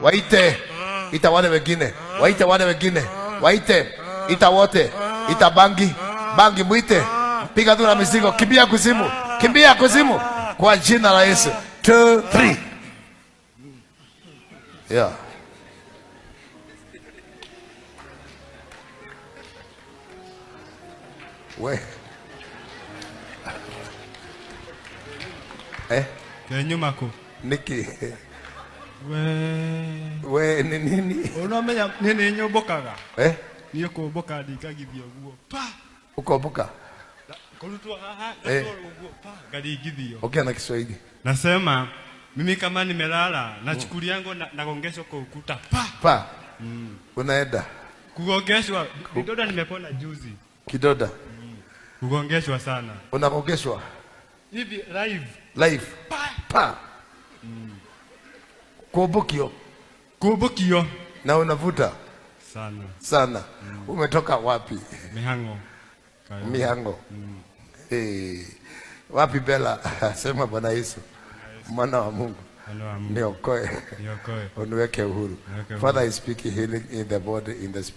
Waite, ita wale wengine, waite wale wengine, waite, ita wote, ita bangi, bangi mwite, piga tu na mizigo, kimbia kuzimu, kimbia kuzimu kwa jina la Yesu. 2 3. Yeah. We. Eh? Kenyuma kũ? Niki. We. We ni nini? Unamenya niĩ nĩ nyũmbũkaga. Eh? Niĩ kũmbũka ndingagithio guo. Pa. Ukomboka. Kũrutwo haha Eh. ngatwarwo guo pa ngaringithio. Ongea na Kiswahili. Nasema mimi kama nimelala nachukuliango na nagongeshwa kwa ukuta pa. Pa. Unaenda Kugongeshwa vidonda nimepona juzi. Kidoda. Kugongeshwa sana. Unagongeshwa Hivi live live. Pa. Pa. Kumbukio Kumbukio na unavuta sana. Sana. Umetoka wapi? Mihango. Kayo. Mihango. Eh, wapi Bella? Sema Bwana Yesu. Mwana wa Mungu. Mwana wa Mungu. Niokoe. Niokoe. Uniweke uhuru. Niweke uhuru. Father, I speak healing in the body, in the spirit.